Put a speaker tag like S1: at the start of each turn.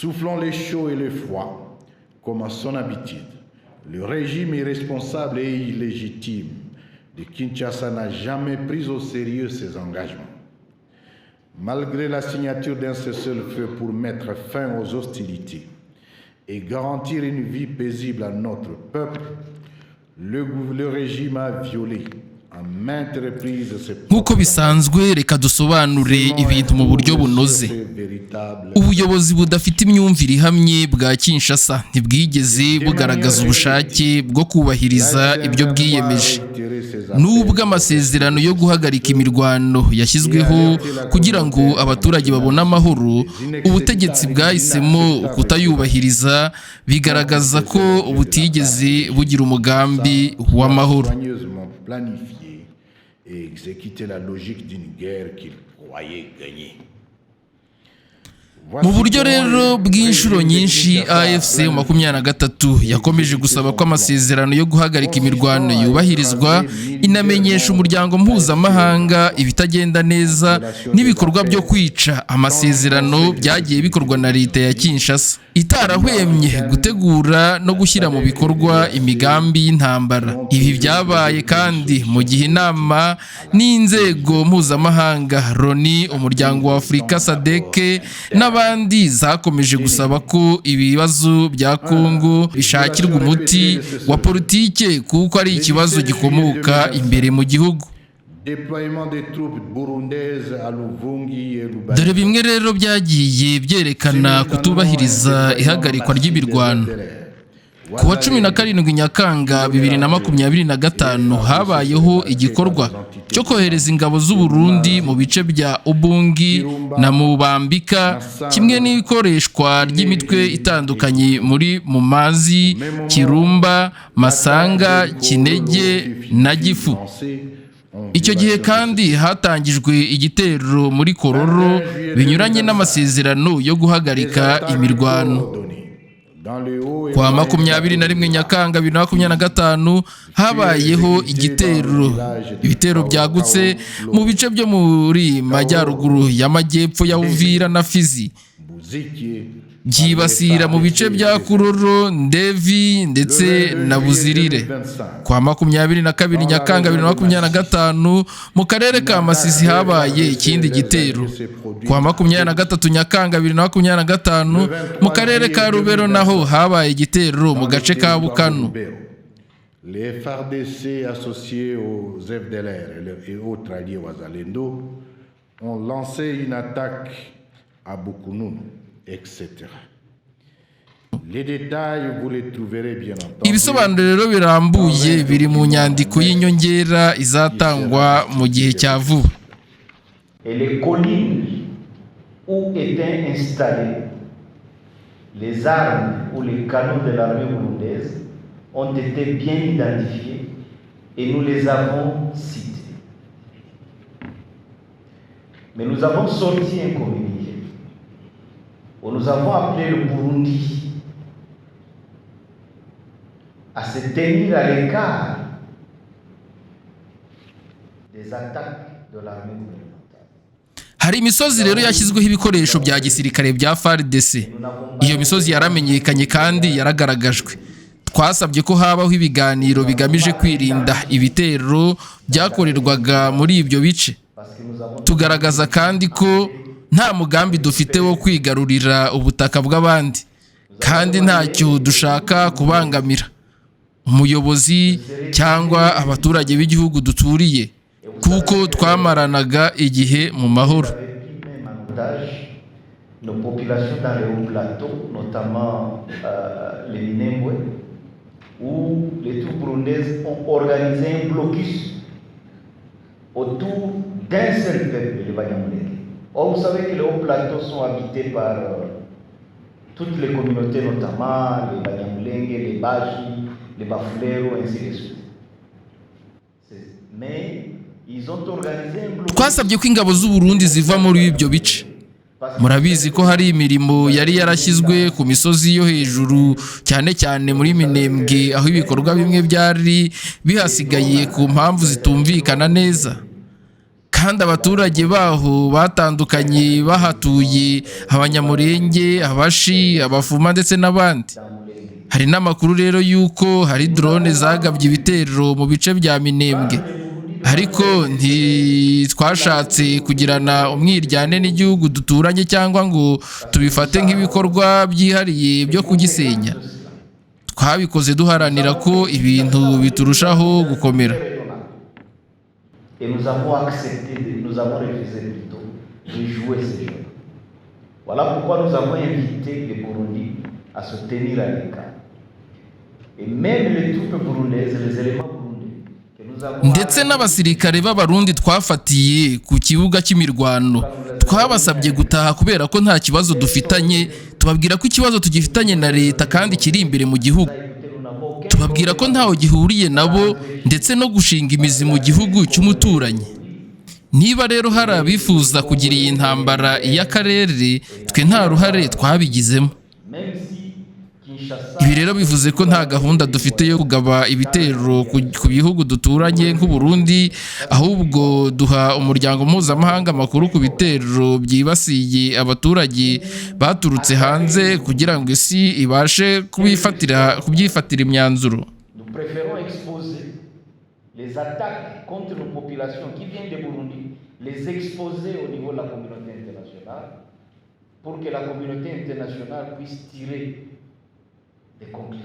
S1: Soufflant le chaud et le froid, comme à son habitude, le régime irresponsable et illégitime de Kinshasa n'a jamais pris au sérieux ses engagements. Malgré la signature d'un cessez-le-feu pour mettre fin aux hostilités et garantir une vie paisible à notre peuple, le régime a violé à maintes reprises ses
S2: Nk'uko bisanzwe, reka dusobanure ibintu mu buryo bunoze. Ubuyobozi budafite imyumvire ihamye bwa Kinshasa ntibwigeze bugaragaza ubushake bwo kubahiriza ibyo bwiyemeje. Nubwo amasezerano yo guhagarika imirwano yashyizweho kugira ngo abaturage babone amahoro, ubutegetsi bwahisemo kutayubahiriza, bigaragaza ko butigeze bugira umugambi w'amahoro.
S1: Soigneusement planifié et exécuter la logique d'une guerre qu'il croyait gagner.
S2: Mu buryo rero bw'inshuro nyinshi, AFC 23 yakomeje gusaba ko amasezerano yo guhagarika imirwano yubahirizwa, inamenyesha umuryango mpuzamahanga ibitagenda neza n'ibikorwa byo kwica amasezerano byagiye bikorwa na leta ya Kinshasa, itarahwemye gutegura no gushyira mu bikorwa imigambi y'intambara. Ibi byabaye kandi mu gihe inama n'inzego mpuzamahanga, Loni, Umuryango wa Afurika, SADC n'abandi, zakomeje gusaba ko ibibazo bya Kongo bishakirwa umuti wa politike, kuko ari ikibazo gikomoka imbere mu gihugu.
S1: Déploiement des troupes burundaises à Luvungi et Lubani.
S2: Dore bimwe rero byagiye byerekana kutubahiriza ihagarikwa ry'imirwano. Ku wa 17 Nyakanga 2025, habayeho igikorwa cyo kohereza ingabo z'u Burundi mu bice bya Ubungi na Mubambika, kimwe n'ikoreshwa ry'imitwe itandukanye muri Mumazi, Kirumba, Masanga, Kinege na Gifu. Icyo gihe kandi hatangijwe igitero muri Kororo, binyuranye n'amasezerano yo guhagarika imirwano. Kwa 21 Nyakanga 2025, habayeho ibitero byagutse mu bice byo muri majyaruguru y'amajyepfo ya Uvira na Fizi, byibasira mu bice bya Kuroro, Ndevi ndetse na Buzirire. Kwa 22 Nyakanga 2025, mu karere ka Masisi habaye ikindi gitero. Kwa 23 Nyakanga 2025, mu karere ka Rubero naho habaye igitero mu gace ka Bukanu.
S1: Les FARDC associés aux FDLR et autres alliés Wazalendo ont lancé une attaque à Bukununu, etc. Les détails, vous les trouverez bien entendu.
S2: Ibisobanuro rero birambuye biri mu nyandiko y'inyongera izatangwa mu gihe cya vuba.
S3: Et les collines où étaient installées les armes ou les canons de l'armée burundaise ont été bien identifiés et nous les avons cités. Mais nous avons sorti un communiqué où nous avons appelé le Burundi à se tenir à l'écart des attaques de l'armée gouvernementale.
S2: Hari imisozi rero yashyizweho ibikoresho bya gisirikare bya FARDC. Iyo misozi yaramenyekanye kandi yaragaragajwe. Twasabye ko habaho ibiganiro bigamije kwirinda ibitero byakorerwaga muri ibyo bice, tugaragaza kandi ko nta mugambi dufite wo kwigarurira ubutaka bw'abandi, kandi ntacyo dushaka kubangamira umuyobozi cyangwa abaturage b'igihugu duturiye, kuko twamaranaga igihe mu mahoro.
S3: Nos populations dans les hauts plateaux, notamment les Minembwe, où les troupes burundaises ont organisé un blocus autour d'un seul peuple, les Banyamulenge. Or, vous savez que les hauts plateaux sont habités par toutes les communautés, notamment les Banyamulenge, les Bashi, les Bafulero, ainsi de suite. Mais ils ont organisé un blocus.
S2: Twasabye ko ingabo z'u Burundi ziva muri ibyo bice. Murabizi ko hari imirimo yari yarashyizwe ku misozi yo hejuru, cyane cyane muri Minembwe, aho ibikorwa bimwe byari bihasigaye ku mpamvu zitumvikana neza, kandi Kandi abaturage baho batandukanye bahatuye, Abanyamurenge, Abashi, Abafuma ndetse n'abandi. Hari n'amakuru rero y'uko hari drone zagabye ibitero mu bice bya Minembwe, ariko ntitwashatse kugirana umwiryane n'igihugu duturanye cyangwa ngo tubifate nk'ibikorwa byihariye byo kugisenya. Twabikoze duharanira ko ibintu biturushaho gukomera.
S3: Et nous avons accepté, nous avons refusé plutôt de jouer ces jeux. Voilà pourquoi nous avons invité le Burundi à se tenir à l'écart. Et même les troupes burundaises, les éléments burundais que nous avons
S2: Ndetse n'abasirikare b'Abarundi twafatiye ku kibuga cy'imirwano, twabasabye gutaha kubera ko nta kibazo dufitanye. Tubabwira ko ikibazo tugifitanye na leta kandi kiri imbere mu gihugu. Tubabwira ko ntaho gihuriye nabo ndetse no gushinga imizi mu gihugu cy'umuturanyi. Niba rero hari abifuza kugira iyi ntambara iy'akarere, twe nta ruhare twabigizemo.
S3: Même si Kinshasa
S2: Ibi rero bivuze ko nta gahunda dufite yo kugaba ibitero ku bihugu duturanye nk'u Burundi, ahubwo duha umuryango mpuzamahanga amakuru ku bitero byibasiye abaturage baturutse hanze kugira ngo isi ibashe kubyifatira imyanzuro.
S3: Nous préférons exposer les attaques contre nos populations qui viennent de Burundi, les exposer au niveau de la communauté internationale pour que la communauté internationale puisse tirer des conclusions.